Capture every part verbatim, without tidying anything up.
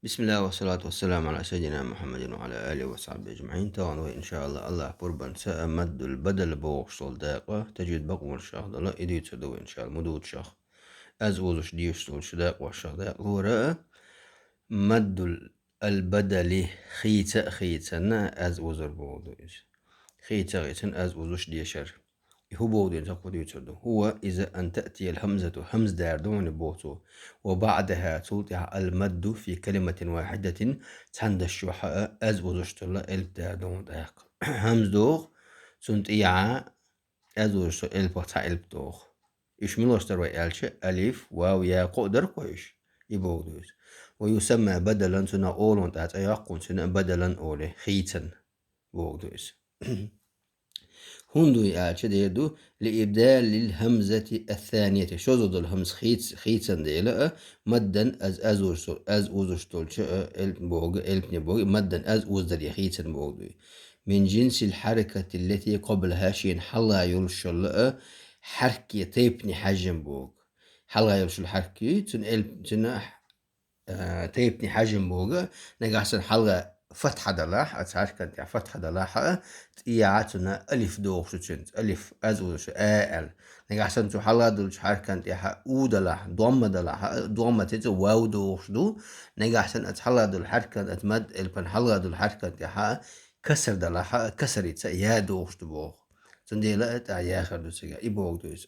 بسم الله والصلاة والسلام على سيدنا محمد وعلى آله وصحبه أجمعين. Тахана вай, иншааллахӀ, АллахӀ пурбанца, маддул бадал бохуш долу дакъа, тажвид бакъонаш чохь долу, и дуьйцур ду вай, иншааллахӀ, мудууччохь. Аз озуш дешаш долчу дакъошах дакъалора, маддул ал-бадали, хийца а хийцанна аз озур боху ду иза. Хийца а хийцанна аз озуш дешар. И хӀун боху дийна, цхьа кху дуьйцур ду. هو, иза, أن تأتي الهمزة, хӀамза дара ду хьуна боху цо. وبعدها, цул тӀаьхьа, المد في كلمة واحدة, цхьана дашчохь а аз озуш долу элп дара ду хьуна тӀаккха. ХӀамза доху, цунна тӀехьа аз озуш долу элпах цхьа элп доху. Уьш муьлш дара вай аьлча, алиф, вав, я, кхоъ дара-кх уьш. И боху ду иза. ويسمى بدلا, цунах олу тӀаккха цӀе йоккху, цунна бадалан олу, хийцанна боху ду иза. ХӀунда ду и аьлча, дера ду, لإبدال الهمزة الثانية, шозлагӀа долу хӀамза хийц-, хийцан дела а, маддан, аз, аз озуш, аз озуш долчу, а, элп боху, элпане боху, маддан, аз озуш даре хийцан боху ду. من جنس الحركة التي قبلها, шена хьалха йолуш йолу а хьаракатан тайпане хьаьжжина боху. Хьалха йолуш йолу хьаракат, цуьнан элп-, цуьнан а, тайпане хьаьжжина боху, нагахь санна хьалха фатхьа далахь, оцу хьаракатан тӀехь фатхьа далахь а, тӀехьа цунна алиф дохуш ду цуьнца, алиф, аз озуш, а аьлла. Нагахь санна цу хьалха долчу хьаракатан тӀехь у далахь, домма далахь а, домма тӀе цу вав дохуш ду. Нагахь санна оцу хьалха долу хьаракатан, оцу мад элпан хьалха долу хьаракатан тӀехь касра далахь а, касрица я дохуш ду боху. Цундела а тӀехь яхар ду цигахь, и боху ду иза.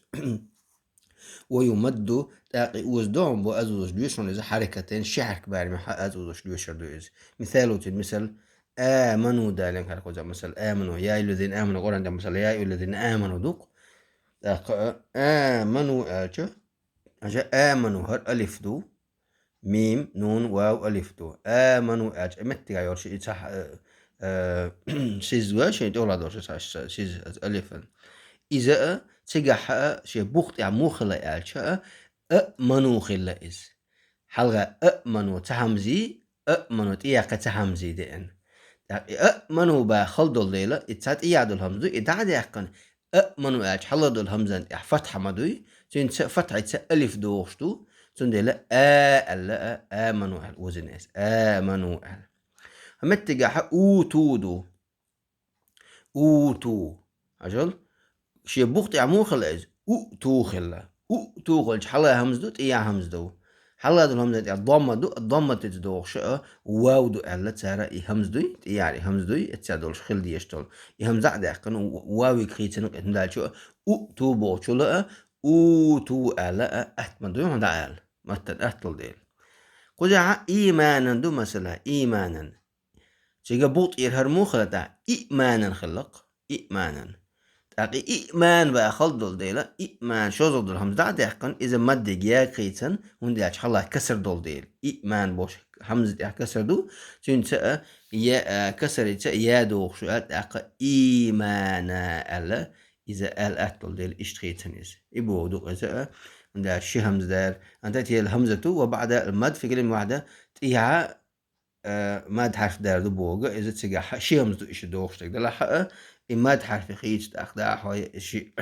ويمد, тӀаккха и оза ду хьуна боху, аз озуш доьшу хьуна иза, حركتين, ши хьаракат барамехь а аз озуш доьшур ду иза. Мисал, цуьнан мисал, آمنوا далийна хӀара кхузахь мисал, آمنوا, يا أيها الذين آمنوا, Къуръан тӀехь мисал, يا أيها الذين آمنوا ду-кх. ТӀаккха а, آمنوا аьлча, хьажа, آمنوا, хӀара алиф ду, мим, нун, вав, алиф ду. آمنوا аьлча, меттигахь йолуш и цхьа, э, э, сиз вай, шен тӀехула долуш цхьа сиз, аз алифан. Иза а, цигахь а, шен бух тӀехь муха хилла аьлча а, أأمنوا хилла иза. Хьалха أأمنوا цхьа хӀамзий, أأمنوا тӀехьа кхин цхьа хӀамзий деана. ТӀаккха и أأمنوا баха хала долу дела, и цхьа тӀехьа долу хӀамза ду, и дӀа а даьккхина, أأمنوا аьлча хьалха долу хӀамзан тӀехь фатхьа ма дуй, цуьнца фатхьица алиф дохуш ду, цундела а аьлла а, آمنوا аьлла озийна иза, آمنوا аьлла. Меттигахь а أوتوا ду. أوتوا. Хьажал, шен бух тӀехь муха хилла иза? أؤتوا хилла. أؤتوا хилча хьалха хӀамза ду, тӀехьа хӀамза ду. Хьалха долу хӀамзан тӀехь домма ду, домма тӀе цу дохуш а, вав ду аьлла цара, и хӀамза дуй, тӀехьа и хӀамза дуй, эццехь долуш хила дезаш долу. И хӀамза а даьккхина, вавиг хийцина кхетам далчу а, أؤتوا бохучул а, أوتوا аьлла а, атта ма дуй хьуна дӀа аьлла. Маттан аттал дела. Кхузахь а إيمانا ду, масала, إيمانا. Цига бух тӀера хӀара муха хилла тӀаккха? إئمانا хилла-кх, إئمانا. ТӀаккха и إئمان баха хала долу дела, إئمان шозлагӀа долу хӀамза дӀа а даьккхина, иза маддиг я хийцина, хӀунда аьлча хьалха касра долу дела. إئمان бохуш хӀамза тӀехь касра ду, цуьнца а, я, а, касрица я дохуш ду аьлла, тӀаккха إيمانا аьлла, иза аьлла атта долу дела, иштта хийцина иза. И боху ду-кх иза а, хӀунда аьлча ши хӀамза дара. أن تأتي الهمزة وبعدها المد في كلمة واحدة, тӀехьа а, мад хьарф дара ду боху, иза цигахь а ши хӀамза ду иштта дохуш дерг делахь а, и мад хьарф хийца тӀаккха дӀа а хьой ши,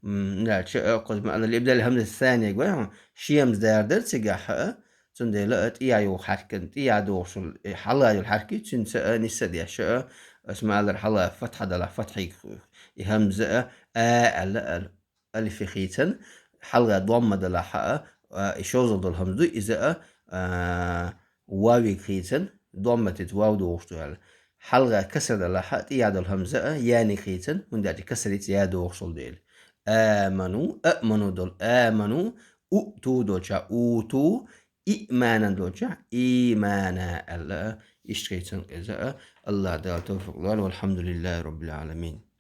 м, дальше, а, кхуза ма аьлла, لإبدال الهمزة الثانية гой хьуна, ши хӀамза дара дара цигахь а, цундела а тӀехьа йолу хьаракат, тӀехьа дохуш, э, хьалха йолу хьаракат, цуьнца а нисса деш а, аса ма аллара хьалха фатхьа далахь, фатхьиг, и хӀамза а, а аьлла, аьлла. Алиф хийцина, хьалха домма далахь а, а, и шозлагӀа долу хӀамза ду, иза а, а, вавиг хийцина, домма тӀе цу вав дохуш ду аьлла. Хьалха касра далахь а, тӀехьа долу хӀамза а, яниг хийцина, хӀунда аьлча касрица я дохуш долу дела. آمنوا, أأمنوا долу, آمنوا, أؤتوا долчохь, أوتوا, إئمانا долчохь, إيمانا аьлла а, иштта хийцина иза а, АллахӀ Дала тавфикъ лойла, والحمد لله رب العالمين.